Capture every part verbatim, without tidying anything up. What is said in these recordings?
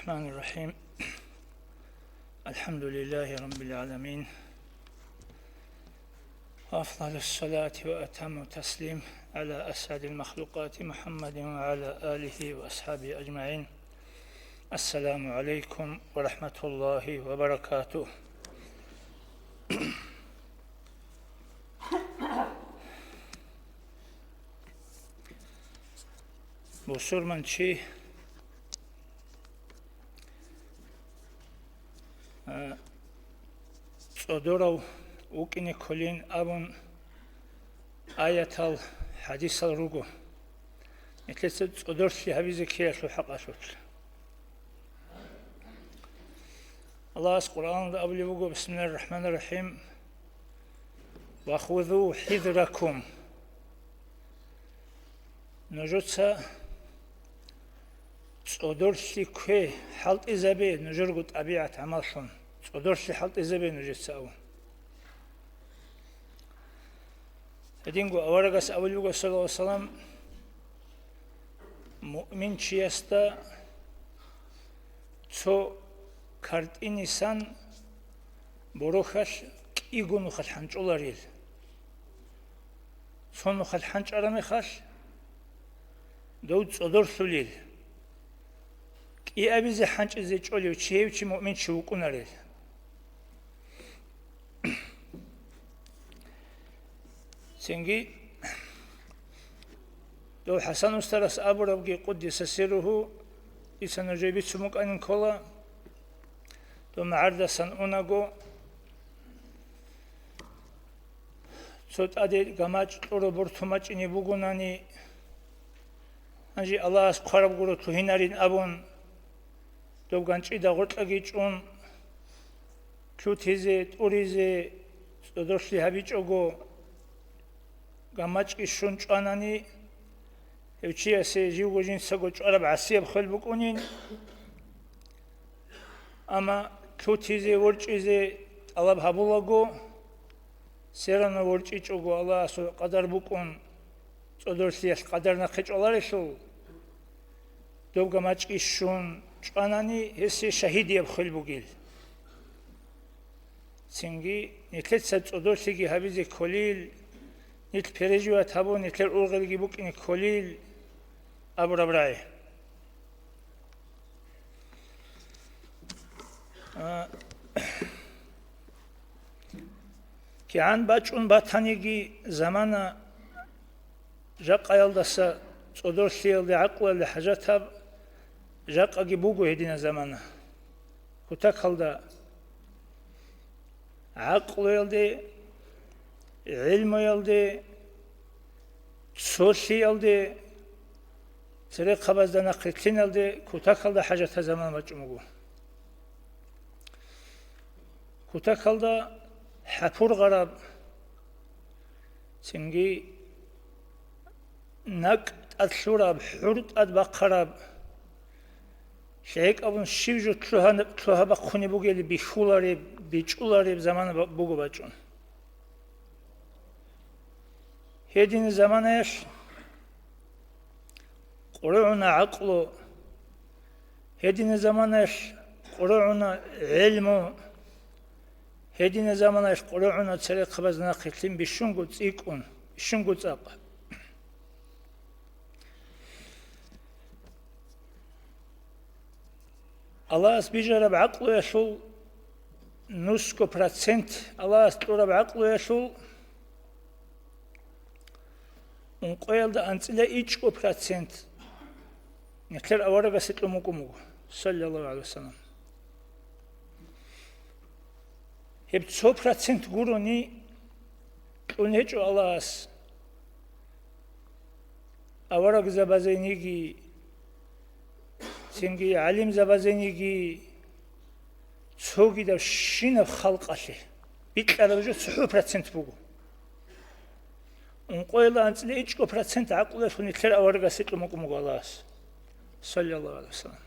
الرحمن الرحيم. الحمد لله رب العالمين. وأفضل الصلاة وأتم التسليم على أسعد المخلوقات محمد وعلى آله وأصحابه أجمعين. السلام عليكم ورحمة الله وبركاته. Бусурман чи, а, цӀодорав вукӀине кколин абун аятал, хӀадисал руго. Нилъеца цӀодорлъи гьабизе ккеялъул хӀакъалъулъ. Аллагьас Къуръаналда абулеб буго: بسم الله الرحمن الرحيم. وخذوا حذركم. Нужеца цӀодорлъи ккве, хӀалтӀизабе нужерго тӀабигӀат-гӀамаллъун, цӀодорлъи хӀалтӀизабе нужеца, абун. Гьединго аварагас абулеб буго, саллаллагьу гӀалайгьи вассалам, муъминчиясда цо картӀинисан борохьалъ кӀиго нухалъ хӀанчӀоларил. Цо нухалъ хӀанчӀараб мехалъ, дов цӀодорлъулил. КӀиабизе хӀанчӀизе чӀолев чи гьев чи муъминчи вукӀунарел. Цинги дов ХӀасан устарас абурабги, къуддиса сирругьу, дица нужее бицун букӀанин ккола, дов магӀардасан унаго, цо тӀаде гамачӀ кьураб бортун бачӀине бугонани, гьанже Аллагьас хъвараб гуро лъугьинарин абун, доб ганчӀида гъоркьаги чӀун, лъутизе, тӀуризе цӀодорлъи гьабичӀого, гамачӀги щун чӀванани, гьев чиясе живго жинцаго чӀвараб гӀасияб хвел букӀунин. Амма лъутизе, ворчӀизе тӀалаб гьабулаго, серано ворчӀичӀого Аллагьасул къадар букӀун, цӀодорлъиялъ къадар нахъе чӀваларелъул, доб гамачӀги щун чӀванани, гьесие шагьидияб хвел бугил. Цинги нилъеца цӀодорлъиги гьабизе кколил, нилъ переживать гьабун, нилъер ургъелги букӀине кколил абураб рагӀи. А, кигӀан бачӀун батаниги замана, жакъаялдаса цӀодорлъиялде, гӀакълуялде хӀажатаб жакъаги буго гьединаб замана. Кутакалда гӀакълуялде, гӀелмуялде, цолъиялде, церехъабазда нахърилълъиналде кутакалда хӀажатаб замана бачӀун буго. Кутакалда хӀапургъараб, цинги накӀ тӀад лъураб, хӀур тӀад бахъараб, лъегӀекӀабун щиб жо лъугьа-, лъугьа-бахъунеб бугели бихьулареб, бичӀчӀулареб замана ба-, буго бачӀун. Гьедин заманаялъ къурогӀуна гӀакълу, гьедин заманаялъ къурогӀуна гӀелму, гьедин заманаялъ къурогӀуна церехъабаз нахъилълъин бищунго цӀикӀкӀун, бищунго цӀакъ. Аллагьас бижараб гӀакълуялъул нусго процент, Аллагьас кьураб гӀакълуялъул ункъоялда анцӀила ичӀго процент нилъер аварагасе кьун букӀун буго, саллаллагьу гӀалайгьи вассалам. Гьеб цо процент гурони кьун гьечӀо Аллагьас аварагзабазениги, цинги гӀалимзабазениги, цогидабщинаб халкъалъе бикьараб жо цохӀо процент буго. Ункъоялда анцӀила ичӀго процент гӀакълуялъул нилъер аварагасе кьун букӀун буго Аллагьас, саллаллагьу гӀалайгьи вассалам.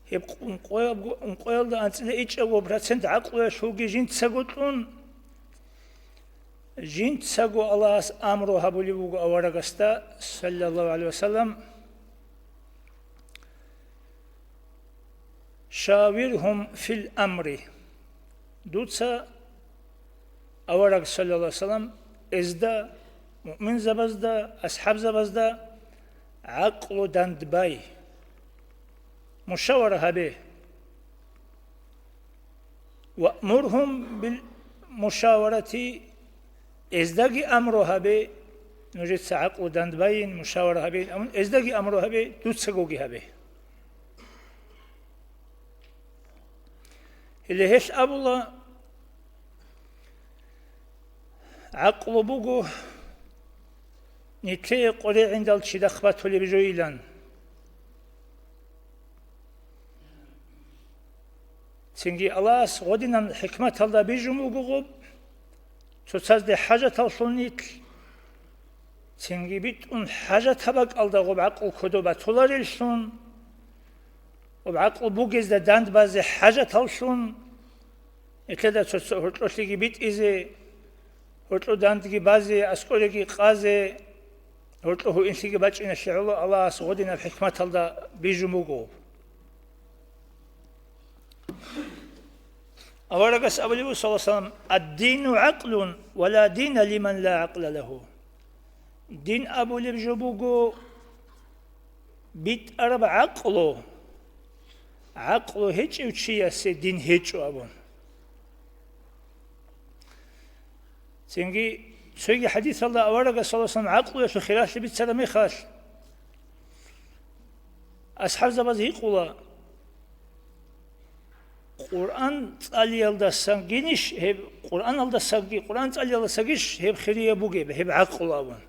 Гьеб ункъоябго-, ункъоялда анцӀила ичӀго процент гӀакълуялъулги жинцаго кьун, жинцаго Аллагьас амру гьабулеб буго аварагасда, саллаллагьу гӀалайгьи вассалам, «Шавиргьум фил амри». Дуца, авараг, саллаллагьу гӀалайгьи ва саллам, эзда, муъминзабазда, асхӀабзабазда гӀакълу дандбай, мушавара гьабе. «Ваъмургьум бил мушаварати», эздаги амру гьабе, нужеца гӀакълу дандбайин, мушавара гьабейин, амун эздаги амру гьабе, дуцагоги гьабе. Гьеле гьелъ абула, гӀакълу буго, нилъее къваригӀел гӀиндал чидахъ батулеб жойилан. Цинги Аллагьас гъодинан хӀикматалда бижун буго гъоб, цоцазде хӀажаталлъун нилъ, цинги битӀун хӀажатаб бакӀалда гъоб гӀакълу кодоб батулареллъун, гъоб гӀакълу бугезда дандбазе хӀажаталлъун, нилъеда цо-цо гьоркьолъиги битӀизе, гьоркьо дандги базе, аскӀореги къазе, гьоркьо гьуинлъиги бачӀиналъе гӀоло Аллагьас гъодинаб хӀикматалда бижун буго. Аварагас абулеб буго, саллаллагьу гӀалайгьи ва саллам: «Ад-дину гӀакълун, ва ла дина лиман ла гӀакъла лагьу». Дин абулеб жо буго битӀараб гӀакълу, гӀакълу гьечӀев чиясе дин гьечӀо абун. Цинги цоги хӀадисалда аварагас, саллаллагьу гӀалайгьи ва саллам, гӀакълуялъул хиралъи бицараб мехалъ, асхӀабзабаз гьикъула, Къуръан цӀалиялдасагинищ гьеб, Къуръаналдасаги, Къуръан цӀалиялдасагищ гьеб хирияб бугеб, гьеб гӀакълу абун.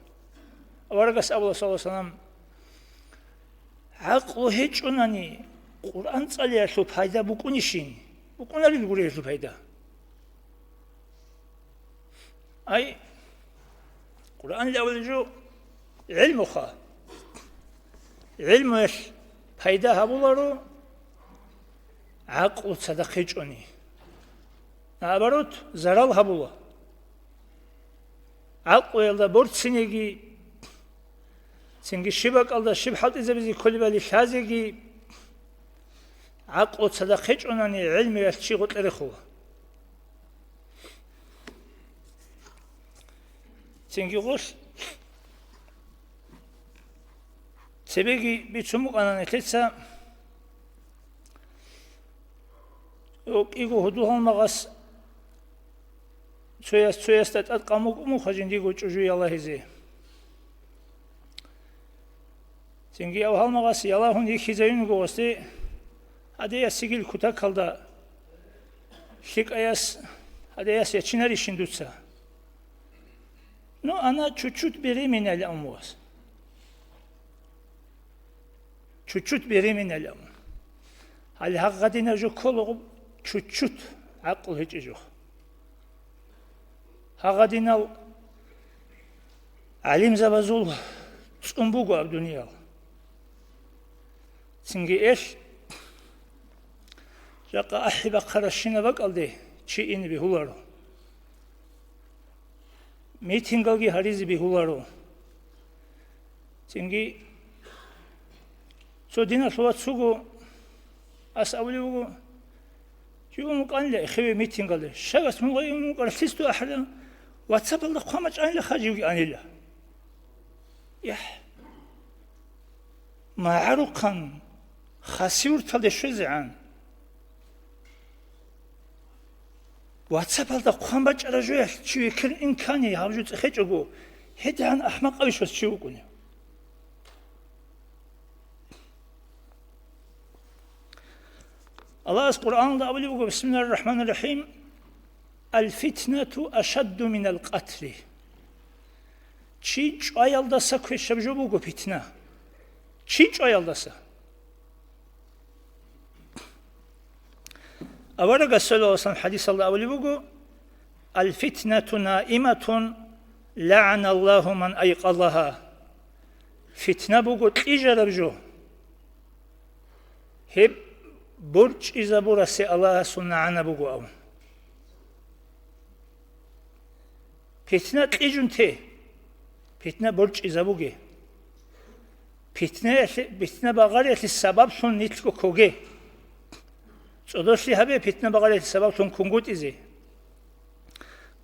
Аварагас абула, саллаллагьу гӀалайгьи ва саллам: «ГӀакълу гьечӀунани, Къуръан цӀалиялъул пайда букӀунищин? БукӀунарил гурелъул пайда». Ай, Къуръан абулеб жо гӀилмуха. ГӀилмуялъ пайда гьабуларо гӀакълу цадахъ гьечӀони. Наоборот, зарал гьабула. ГӀакълуялда борцинеги, цинги щиб бакӀалда щиб хӀалтӀизабизе кколебали лъазеги, гӀакълу цадахъ гьечӀунани гӀилмуялъ чи гъоркье рехула. Цинги гъолъ цебеги бицун букӀана нилъеца, кӀиго гьудул-гьалмагъас цояс цоясда тӀад къамукъ муха жиндиго чӀужу ялагьизе. Цинги гьав гьалмагъас ялагьун йихьизаюн гъосде, гьадеясигил кутакалда лъикӀаяс гьадеяс ячинарищин дуца? Ну, она чуть-чуть беременна, ан вас. Чуть-чуть беременна, ан. Гьале гьагъадинав жо кколаго чуть-чуть гӀакълу гьечӀеб жо. Гьагъадинал гӀалимзабазул цӀун буго гьаб дуниял. Цинги элъ жакъа ахӀи бахъаращинаб бакӀалде чи ине бегьуларо. Митингалги гьаризе бегьуларо. Цинги цо диналъул вац вуго, ас абулев вуго, чи ун вукӀанила эхеве митингалде. Щай, ас мун гъай ун вукӀаралъисду ахӀаран, ватсапалда хъван бачӀанила, хаживги анила. ЯхӀ. МагӀарухъан хасиюрталде щвезегӀан. Ватсапалда хъван бачӀараб жоялъ чи векерун ин ккани, гьаб жо цӀехечӀого, гьедигӀан ахӀмакъавищ вас чи вукӀунев. Аллагьас Къуръаналда абулеб буго, бисмиллагьир рахӀманир рахӀим, «Аль-фитнату ашадду минал къатли». Чи чӀваялдаса квешаб жо буго питна. Чи чӀваялдаса. Аварагас, саллаллагьу гӀалайгьи ва саллам, хӀадисалда абулеб буго: «Аль-фитнату наиматун, лагӀаналлагьу ман айкъазагьа». Питна буго кьижараб жо. Гьеб борчӀизабурасе Аллагьасул нагӀана буго абун. Питна кьижун те, питна борчӀизабуге. Питнаялъе, питна багъариялъе сабаблъун нилъго ккоге. ЦӀодолъи гьабе питна багъарилъи сабаблъун кунгутӀизе.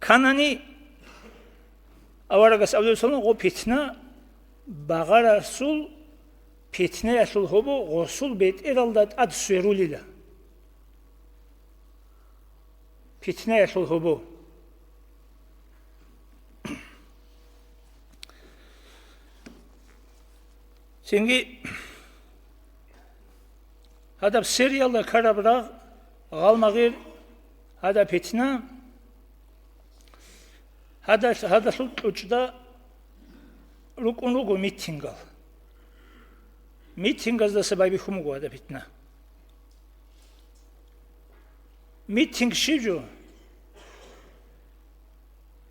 Канани аварагас абулеб цо гъо питна багъарасул питнаялъул гьобо гъосул бетӀералда тӀад сверулила. Питнаялъул гьобо. Цинги гьадаб Сириялда ккараб рагъ, гъалмагъир, гьадаб питна, гьадал-, гьадалъул кьучӀда рукӀун руго митингал. Митингаздаса байбихьун буго гьадаб питна. Митинг щиб жо?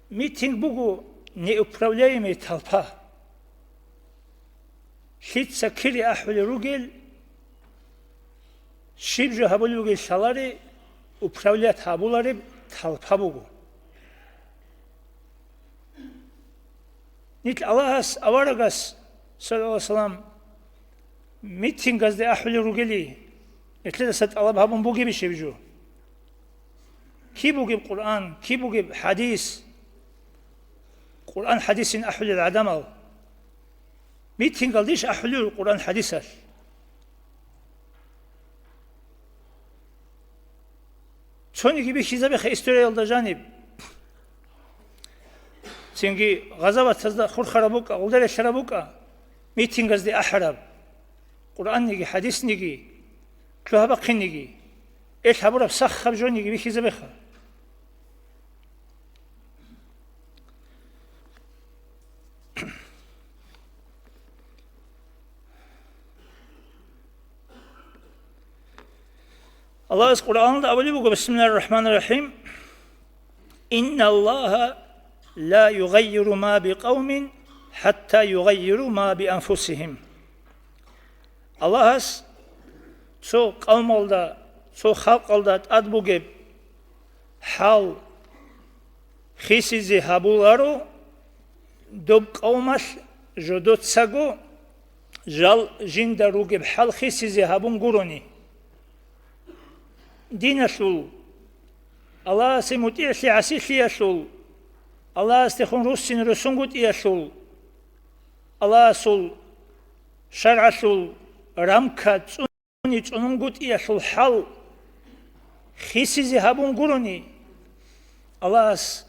Митинг буго неуправляемая толпа. Лъица кири ахӀулел ругел, щиб жо гьабулеб бугел лъаларе, управлять гьабулареб толпа буго. Нилъ Аллагьас, аварагас, саллаллагьу гӀалайгьи вассалам, митингазде ахӀулел ругели, нилъедаса тӀалаб гьабун бугебищ гьеб жо? Киб бугеб Къуръан, киб бугеб хӀадис? Къуръан-хӀадисин ахӀулел гӀадамал. Митингалдищ ахӀулел Къуръан-хӀадисалъ? Цониги бихьизабеха историялда жаниб. Цинги гъазаватазда хурхараб букӀа, гъулда релълъараб букӀа, митингазде ахӀараб, Къуръанниги, хӀадисниги, лъугьа-бахъинниги, эл гьабураб сахаб жониги бихьизабеха. Аллагьас Къуръаналда абулеб буго, бисмиллагьир рахӀманир рахӀим, «Инналлагьа ла югъаййиру ма бикъавмин, хӀатта югъаййиру ма бианфусигьим». Аллагьас цо къавмалда, цо халкъалда тӀад бугеб хӀал хисизе гьабуларо, доб къавмалъ жодоцаго жал жинда ругеб хӀал хисизе гьабун гурони. Диналъул, Аллагьасе мутӀигӀлъи гӀасилъиялъул, Аллагьасдехун руссин росунгутӀиялъул, Аллагьасул шаргӀалъул рамка цӀуни цӀунгутӀиялъул хӀал хисизе гьабун гурони, Аллагьас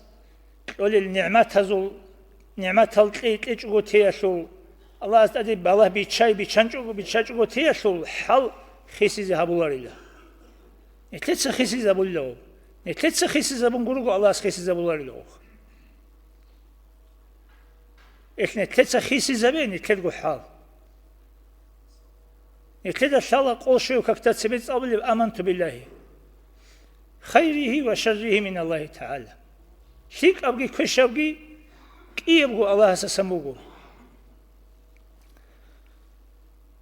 кьолел нигӀматазул, нигӀматал кьей-кьечӀого теялъул, Аллагьас тӀаде балагь биччай-биччанчӀого-биччачӀого теялъул хӀал хисизе гьабуларила. Нилъеца хисизабулила гьеб. Нилъеца хисизабун гурого Аллагьас хисизабуларила гьеб. Ил нилъеца хисизабе нилъерго хӀал. Нилъеда лъала къол щвев какда цебе цӀалулеб «Аманту биллагьи, хайригьи ва шарригьи миналлагьи тагӀала». ЛъикӀабги квешабги кӀиябго Аллагьасасан буго.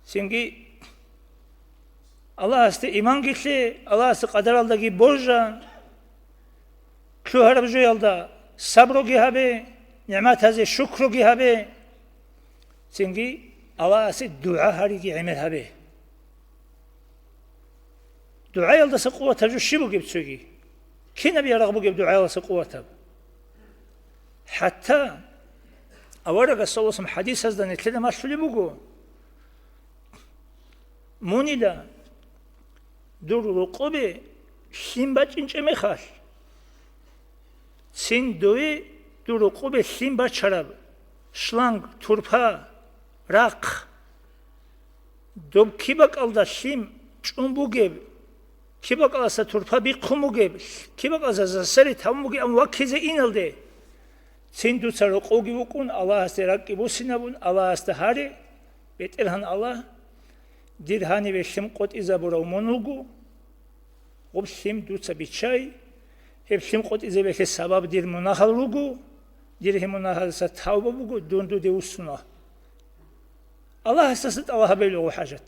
Цинги Аллагьасде иманги лъе, Аллагьасде къадаралдаги божа, лъугьараб жоялда сабруги гьабе, нигӀматазе шукруги гьабе, цинги Аллагьасе дугӀа гьариги гӀемер гьабе. ДугӀаялдаса къуватаб жо щиб бугеб цоги? Кинаб ярагъ бугеб дугӀаялдаса къуватаб? ХӀатта аварагас саллаллагьу гӀалайгьи вассалам хӀадисазда нилъеда малъулеб буго, мунила дур рукъубе лъим бачӀинчӀеб мехалъ, цин дове дур рукъубе лъим бачараб шланг, турпа, рахъ, доб кибакӀалда лъим чӀун бугеб, кибакӀаласа турпа бихъун бугеб, кибакӀаласа засари тавун бугеб, амма ваккизе иналде, цин дуца рокъовги вукӀун, Аллагьасде ракӀги буссинабун, Аллагьасда гьаре, БетӀергьан Аллагь, дир гьанибе лъим къотӀизабурав мун вуго, гъуб лъим дуца биччай, гьеб лъим къотӀизабиялъе сабаб дир мунагьал руго, дир гьеб мунагьалдаса тавба буго, дун дуде вуссуна. Аллагьасдаса тӀалаб гьабейила гъо хӀажат.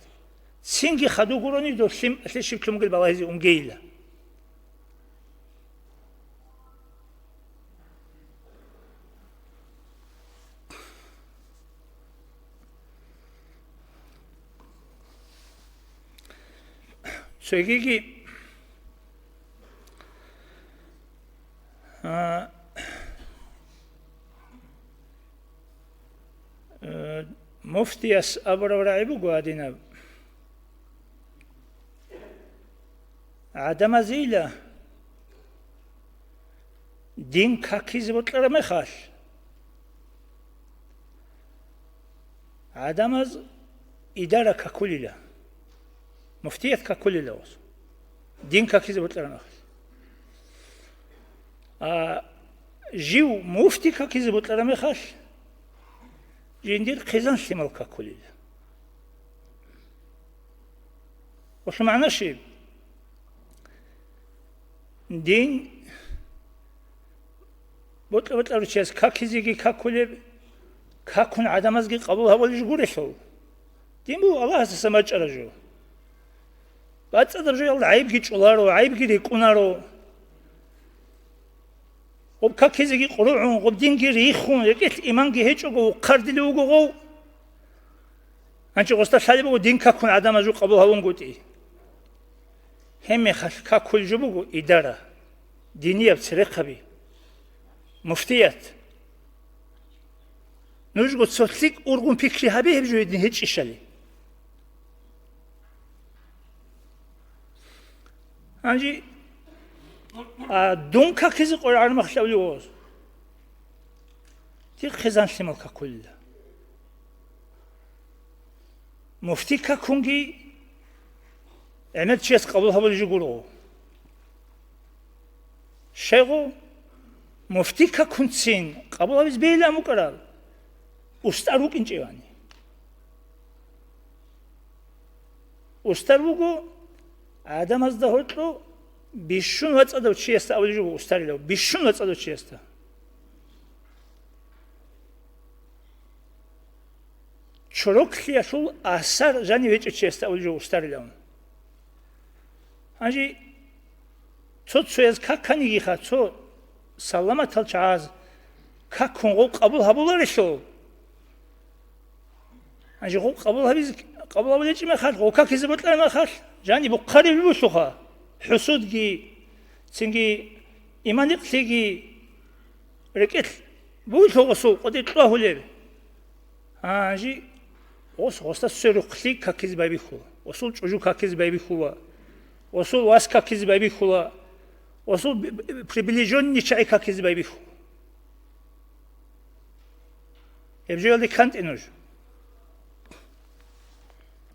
Цинги хадув гурони доб лъим алъе щиб лъун бугел балагьизе унгейила. Цогиги Муфтияс абураб рагӀи буго гьадинаб: гӀадамазейила дин какизе бокьараб мехалъ, гӀадамаз идара какулила, муфтият какулила гъос, дин какизе бокьараб мехалъ. А жив муфти какизе бокьараб мехалъ, жиндир хъизан-лъимал какулила. Гъолъул магӀна щиб? Дин бокьа-бокьарав чияс какизеги какулеб, какун гӀадамазги къабул гьабулеб жо гурелъул. Дин буго Аллагьасдасан бачӀараб жо. БацӀцӀадаб жоялда гӀайибги чӀоларо, гӀайибги рикӀкӀунаро. Гъоб какизеги къуругӀун, гъоб динги рихун, рекӀелъ иманги гьечӀого вухъардилев вуго гъов. Гьанже гъосда лъалеб буго дин какун гӀадамаз жо къабул гьавунгутӀи. Гьебмехалъ какулеб жо буго идара, динияб церехъаби, муфтият. Нужго цо лъикӀ ургъун пикри гьабе гьеб жо гьедин гьечӀищали. Гьанже, а, дун какизе къваригӀараб мехалъ абулеб буго гъос: дир хъизан-лъимал какулила. Муфти какунги гӀемер чияс къабул гьабулеб жо гуро. Щайгу, муфти какунцин къабул гьабизе бегьилаан букӀараб устар вукӀинчӀевани. Устар вуго гӀадамазда гьоркьо бищун вацӀцӀадав чиясда абулеб жо буго устарилан, бищун вацӀцӀадав чиясда. Чороклъиялъул асар жанив гьечӀев чиясда абулеб жо устарилан. Гьанже цо-цояз каканигиха, цо саламатал чагӀаз какун гъов къабул гьабуларелъул. Гьанже гъов къабул гьабиз-, къабул гьабулев гьечӀеб мехалъ, гъов какизе бокьараб мехалъ, жаниб бухъараб бугелъулха, хӀусудги, цинги иман-икълъиги, рекӀелъ бугелъул гъосул къватӀир кьвагьулеб. Гьанже гъос гъосда сверухълъи какизе байбихьула, гъосул чӀужу какизе байбихьула, гъосул вас какизе байбихьула, гъосул б-, б-, приближенный чагӀи какизе байбихьула. Гьеб жоялде кантӀе нуж.